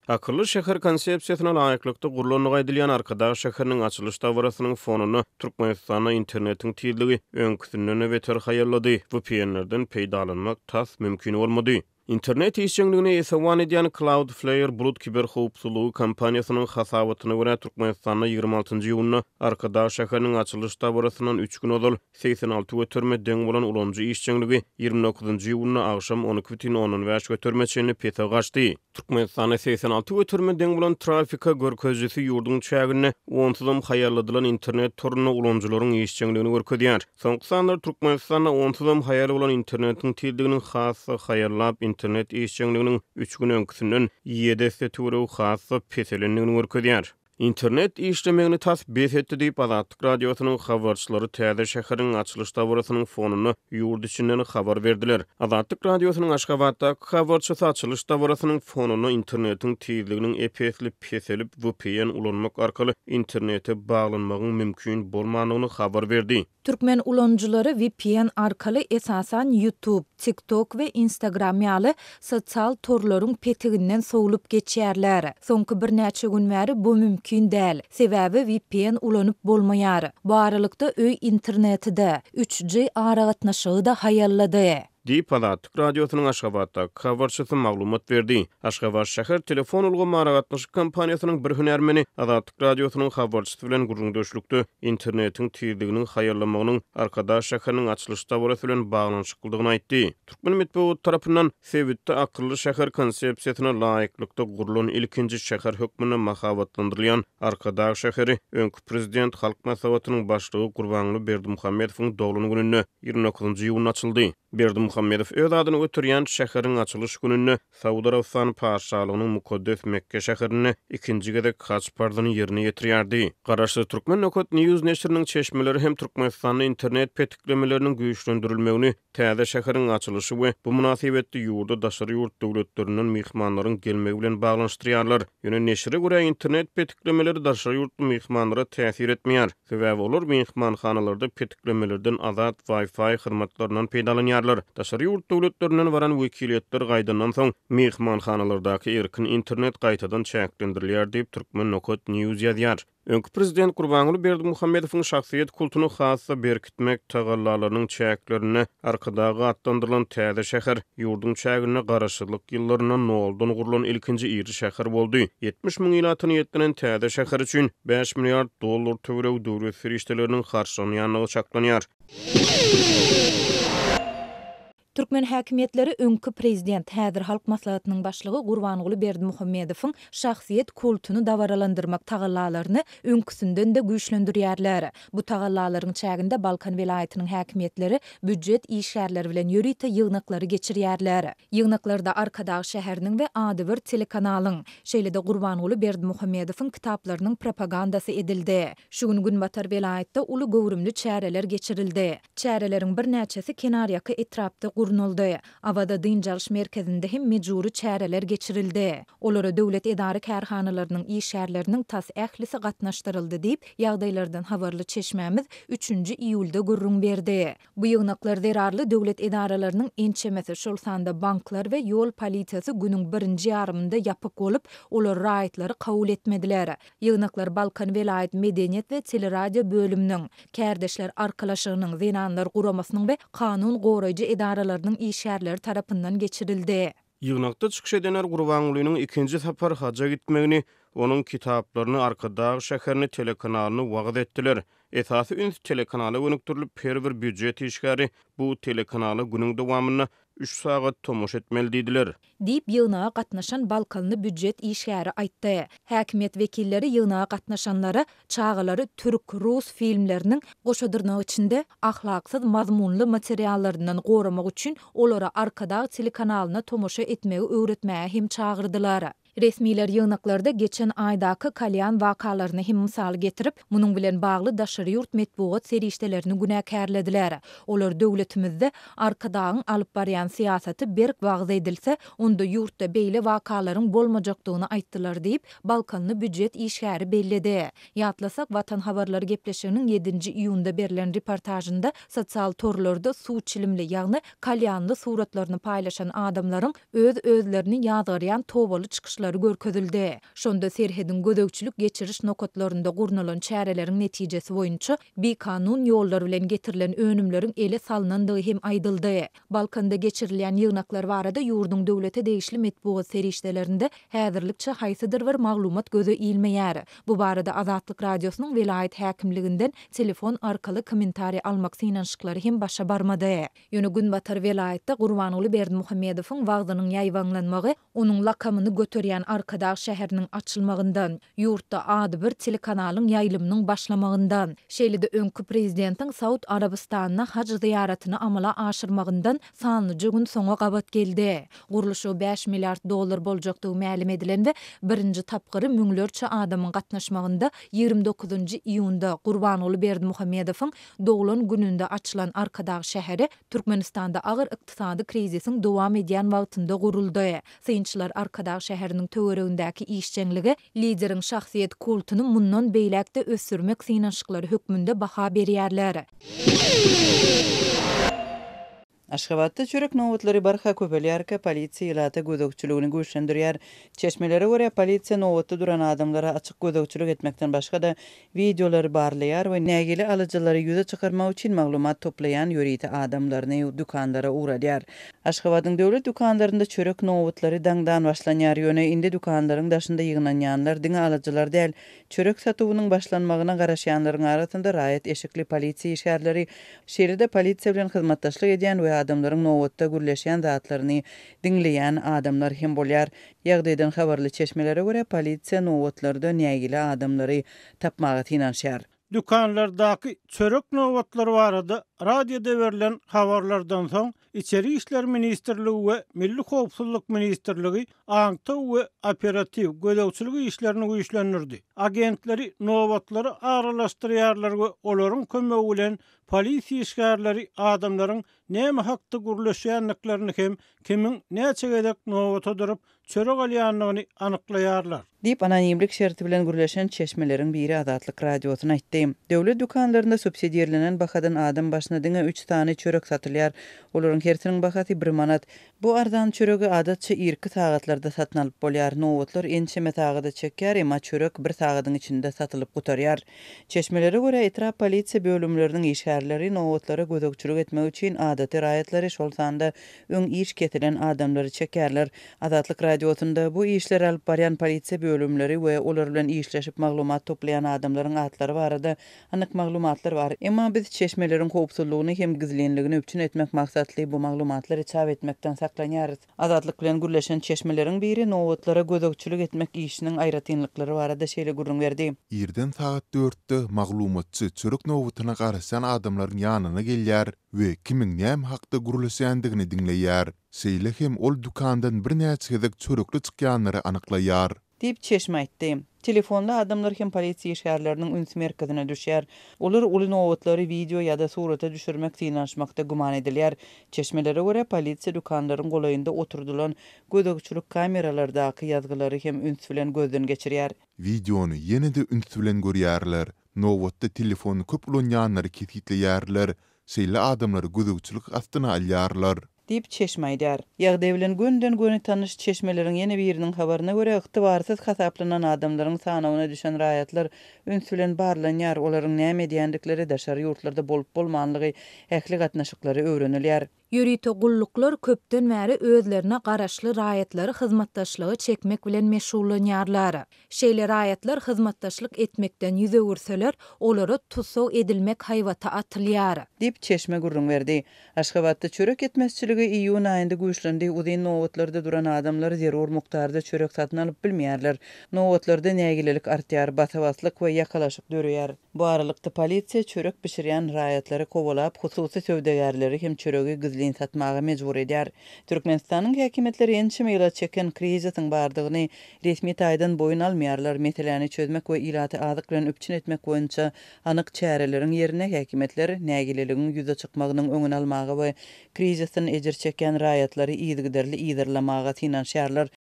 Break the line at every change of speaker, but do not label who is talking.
Akylly şäher konsepsiýasyna laýyklykda gurlandygy aýdylýan Arkadag şäheriniň açylyş dabarasynyň fonunda Türkmenistanda internetiň tizligi öňküsinden-de beter haýallady, VPN-lerden peýdalanmak tas mümkin bolmady. Internet işjeňligine esewan edýän Cloudflare bulut kiberhowpsuzlygy kompaniýasynyň hasabatyna görä, Türkmenistanda 26 iýunda Arkadag şäheriniň açylyş dabarasyndan üç gün ozal 86 göterime deň bolan ulanyjy işjeňligi 29 iýunda agşam 12,5 göterime çenli pese gaçdy. Türkmenistanda 86 göterime deň bolan trafika görkezijisi ýurduň çäginde onsuzam haýalladylan internet torunda ulanyjylaryň işjeňligini görkezýär. Soňky sanlar Türkmenistanda onsuzam haýal bolan internetiň tizliginiň has-da haýallap, internet işjeňliginiň üç gün öňküsinden ýedi esse töweregi has-da peselendigini görkezýär. Internet işlemegini tas bes etdi diýip, Azatlyk Radiosynyň habarçylary täze şäheriň açylyş dabarasynyň fonunda ýurt içinden habar berdiler. Azatlyk Radiosynyň Aşgabatdaky habarçysy açylyş dabarasynyň fonunda internetiň tizliginiň ep-esli peselip, vpn ulanmak arkaly internete baglanmagyň mümkin bolmandygyny habar berdi.
Türkmen ulanyjylary vpn arkaly esasan YouTube, TikTok we Instagram ýaly sosial torlaryň petiginden sowlup geçýärler. Soňky birnäçe gün bäri bu mümkin däl. Sebäbi vpn ulanyp bolmaýar. Bu aralykda öý interneti-de, üç G aragatnaşygy-da haýallady.
Diýip, Azatlyk Radiosynyň Aşgabatdaky habarçysy maglumat berdi. Aşgabat şäher telefon ulgamy aragatnaşyk kompaniýasynyň bir hünärmeni Azatlyk Radiosynyň habarçysy bilen gürrüňdeşlikde internetiň tizliginiň haýallamagynyň Arkadag şäheriniň açylyş dabarasy bilen baglanyşyklydygyny aýtdy. Türkmen metbugaty tarapyndan sebitde akylly şäher konsepsiýasyna laýyklykda gurlan ilkinji şäher hökmünde mahabatlandyrylýan Arkadag şäheri öňki prezident, Halk Maslahatynyň Başlygy Gurbanguly Berdimuhamedowyň doglan gününde, 29-njy iýunda açyldy. Berdimuhamedow öz adyny göterýän şäheriň açylyş gününde Saud Arabystany Patyşalygynyň mukaddes Mekge şäherinde ikinji gezek haj parzyny ýerine ýetirýärdi. Garaşsyz Türkmen Nokat News neşiriniň çeşmeleri hem Türkmenistanda internet petiklemeleriniň güýçlendirilmegini täze şäheriň açylyşy we bu mynasybetli ýurda daşary ýurt döwletlerinden myhmanlaryň gelmegi bilen baglanyşdyrýarlar. Ýöne neşire görä, internet petiklemeleri daşary ýurtly myhmanlara täsir etmeýär. Sebäbi olar myhmanhanalarda petiklemelerden azat Wi-Fi hyzmatlaryndan peýdalanýarlar. Daşary ýurt döwletlerinden baran wekiliýetler gaýdandan soň, myhmanhanalardaky erkin internet gaýtadan çäklendirilýär diýip, Turkmen Nokat News ýazýar. Öňki prezident Gurbanguly Berdimuhamedowyň şahsyýet kultuny has-da berkitmek tagallalarynyň çäklerinde Arkadag atlandyrylan täze şäher ýurduň çäginde garaşsyzlyk ýyllarynda noldan gurlan ilkinji iri şäher boldy. 70 müň ilata niýetlenen täze şäher üçin 5 milliard dollar töweregi döwlet serişdeleriniň harçlanýandygy çaklanýar.
Türkmen häkimiýetleri öňki prezident, häzir Halk Maslahatynyň başlygy Gurbanguly Berdimuhamedowyň şahsyýet kultuny dabaralandyrmak tagallalaryny öňküsinden-de güýçlendirýärler. Bu tagallalaryň çäginde Balkan welaýatynyň häkimiýetleri býujet işgärleri bilen ýörite ýygnaklary geçirýärler. Ýygnaklarda Arkadag şäheriniň we adybir telekanalyň, şeýle-de Gurbanguly Berdimuhamedowyň kitaplarynyň propagandasy edildi. Şu gün günbatar welaýatda uly göwrümli çäreler geçirildi. Çäreleriň birnäçesi kenarýaka etrapda gurnaldy. Awaza dynç alyş merkezinde hem mejbury çäreler geçirildi. Olara döwlet edara-kärhanalarynyň işgärleriniň tas ählisi gatnaşdyryldy diýip, ýagdaýlardan habarly çeşmämiz üçünji iýulda gürrüň berdi. Bu ýygnaklar zerarly döwlet edaralarynyň ençemesi, şol sanda banklar we ýol polisiýasy günüň birinji ýarymynda ýapyk bolup, olar raýatlary kabul etmediler. Ýygnaklar Balkan welaýat medeniýet we teleradio bölüminiň, Kärdeşler arkalaşygynyň, Zenanlar guramasynyň we kanun goraýjy edaralarynyň işgärleri tarapyndan geçirildi.
Ýygnakda çykyş edenler Gurbangulynyň ikinji sapar haja gitmegini, onuň kitaplaryny, Arkadag şäherini, telekanalyny wagyz etdiler. Esasy üns telekanala gönükdirilip, her bir býujet işgäri bu telekanala günüň dowamynda üç sagat tomaşa etmeli diýdiler.
Diýip, ýygnaga gatnaşan balkanly býujet işgäri aýtdy. Häkimiýet wekilleri ýygnaga gatnaşanlara çagalary türk, rus filmleriniň, goşa dyrnak içinde, ahlaksyz mazmunly materiallaryndan goramak üçin olara Arkadag telekanalyna tomaşa etmegi öwretmäge hem çagyrdylar. Resmiler ýygnaklarda geçen aýdaky Kalýan wakalaryny hem mysal getirip, munuň bilen bagly daşary ýurt metbugat serişdelerini günäkärlediler. Olar döwletimizde Arkadagyň alyp barýan syýasaty berk wagyz edilse, onda ýurtda beýle wakalaryň bolmajakdygyny aýtdylar diýip, balkanly býujet işgäri belledi. Ýatlasak, Watan habarlary gepleşiginiň ýedinji iýunda berlen reportažynda sosial torlarda suw çilimli, ýagny kalýanly suratlaryny paýlaşan adamlaryň öz-özlerini ýazgarýan tobaly çykyşlaryny. synanyşyklary görkezildi. Şonda serhediň gözegçilik-geçiriş nokatlarynda gurnalan çäreleriň netijesi boýunça bikanun ýollar bilen getirilen önümleriň ele salnandygy hem aýdyldy. Balkanda geçirilýän ýygnaklar barada ýurduň döwlete degişli metbugat serişdelerinde häzirlikçe haýsydyr bir maglumat göze ilmeýär. Bu barada Azatlyk Radiosynyň welaýat häkimliginden telefon arkaly kommentariý almak synanyşyklary hem başa barmady. Ýöne günbatar welaýatda Gurbanguly Berdimuhamedowyň wagzynyň ýaýbaňlanmagy, onuň lakamyny göterýän Arkadag şäheriniň açylmagyndan, ýurtda adybir telekanalyň ýaýlymynyň başlamagyndan, şeýle-de öňki prezidentiň Saud Arabystanyna haj zyýaratyny amala aşyrmagyndan sanlyja gün soňa gabat geldi. Gurluşygy bäş milliard dollar boljakdygy mälim edilen we birinji tapgyry müňlerçe adamyň gatnaşmagynda 29-njy iýunda Gurbanguly Berdimuhamedowyň Doglan gününde açylan Arkadag şäheri Türkmenistanda agyr ykdysady krizisiň dowam edýän wagtynda guruldy. Synçylar Arkadag şäheriniň töweregindäki işjeňlige lideriň şahsyýet kultuny mundan beýläk-de ösdürmek synanyşyklary hökmünde baha berýärler.
Aşgabatda çörek nobatlary barha köpelýärkä, polisiýa ilata gözegçiligini güýçlendirýär. Çeşmelere görä, polisiýa nobatda duran adamlara açyk gözegçilik etmekden başga-da, wideolary barlaýar we nägile alyjylary ýüze çykarmak üçin maglumat toplaýan ýörite adamlaryny dükanlara ugradýar. Aşgabadyň döwlet dükanlarynda çörek nobatlary daňdan başlanýar, ýöne indi dükanlaryň daşynda ýygnanýanlar diňe alyjylar däl. Çörek satuwynyň başlanmagyna garaşýanlaryň arasynda raýat eşikli polisiýa işgärleri, şeýle-de polisiýa bilen hyzmatdaşlyk edýän we adamlaryň nobatda gürleşýän zatlaryny diňleýän adamlar hem bolýar. Ýagdaýdan habarly çeşmelere görä, polisiýa nobatlarda nägile adamlary tapmaga synanyşýar.
Dükanlardaky çörek nobatlary barada radioda berlen habarlardan soň, Içeri işler ministrligi we Milli howpsuzlyk ministrligi aňtaw we operatiw gözegçilik işlerini güýçlendirdi. Agentleri nobatlara aralaşdyrýarlar we olaryň kömegi bilen polisiýa işgärleri adamlaryň näme hakda gürleşýändiklerini hem kimiň näçe gezek nobata durup çörek alýandygyny anyklaýarlar.
Diýip, anonimlik şerti bilen gürleşen çeşmeleriň biri Azatlyk Radiosyna aýtdy. Döwlet dükanlarynda subsidirlenen bahadan adam başyna diňe üç sany çörek satylýar. Olaryň hersiniň bahasy bir manat. Bu arzan çöregi adatça irki sagatlarda satyn alyp bolýar. Nobatlar ençeme sagada çekýär, emma çörek bir sagadyň içinde satylyp gutarýar. Çeşmelere görä, etrap polisiýa bölümleriniň işgärleri nobatlara gözegçilik etmek üçin adaty raýatlary, şol sanda öň iş kesilen adamlary çekýärler. Azatlyk Radiosynda bu işleri alyp barýan polisiýa bölümleri we olar bilen işleşip maglumat toplaýan adamlaryň atlary barada anyk maglumatlar bar. Emma biz çeşmeleriň howpsuzlygyny hem gizlinligini üpjün etmek maksatly bu maglumatlary çap etmekden saklanýarys. Azatlyk bilen gürleşen çeşmeleriň biri nobatlara gözegçilik etmek işiniň aýratynlyklary barada şeýle gürrüň berdi.
Irden sagat dörtde maglumatçy çörek nobatyna garaşýan adamlaryň ýanyna gelýär we kimiň näme hakda gürleşýändigini diňleýär. Şeýle hem ol dükandan birnäçe gezek çörekli çykýanlary anyklaýar.
Diýip, çeşme aýtdy. Telefonly adamlar hem polisiýa işgärleriniň üns merkezine düşýär. Olar uly nobatlary wideo ýa-da surata düşürmek synanyşmakda güman edilýär. Çeşmelere görä, polisiýa dükanlaryň golaýynda oturdylan gözegçilik kameralardaky ýazgylary hem üns bilen gözden geçirýär.
Wideony ýene-de üns bilen görýärler. Nobatda telefony köp ulanýanlary kesgitleýärler, şeýle adamlary gözegçilik astyna alýarlar.
Diýip, çeşme aýdýar. Ýagdaý bilen gönüden-göni tanyş çeşmeleriň ýene biriniň habaryna görä, ygtybarsyz hasaplanan adamlaryň sanawyna düşen raýatlar üns bilen barlanýar, olaryň näme edýändikleri, daşary ýurtlarda bolup-bolmanlygy, ähli gatnaşyklary öwrenilýär.
Ýörite gulluklar köpden bäri özlerine garaşly raýatlary hyzmatdaşlyga çekmek bilen meşgullanýarlar. Şeýle raýatlar hyzmatdaşlyk etmekden ýüz öwürseler, olara tussag edilmek haýbaty atylýar.
Diýip, çeşme gürrüň berdi. Aşgabatda çörek ýetmezçiligi iýun aýynda güýçlendi, uzyn nobatlarda duran adamlar zerur mukdarda çörek satyn alyp bilmeýärler. Nobatlarda nägilelik artýar, basa-baslyk we ýakalaşyk döreýär. Bu aralykda, polisiýa çörek bişirýän raýatlary kowalap, hususy söwdagärleri hem çöregi gizlin satmaga mejbur edýär. Türkmenistanyň häkimiýetleri ençeme ýyla çeken krizisiň bardygyny resmi taýdan boýun almaýarlar, meseläni çözmek we ilaty azyk bilen üpjün etmek boýunça anyk çäreleriň ýerine häkimiýetler nägileligiň ýüze çykmagynyň öňüni almaga we krizisden ejir çekýän raýatlary yzygiderli yzarlamaga synanyşýarlar.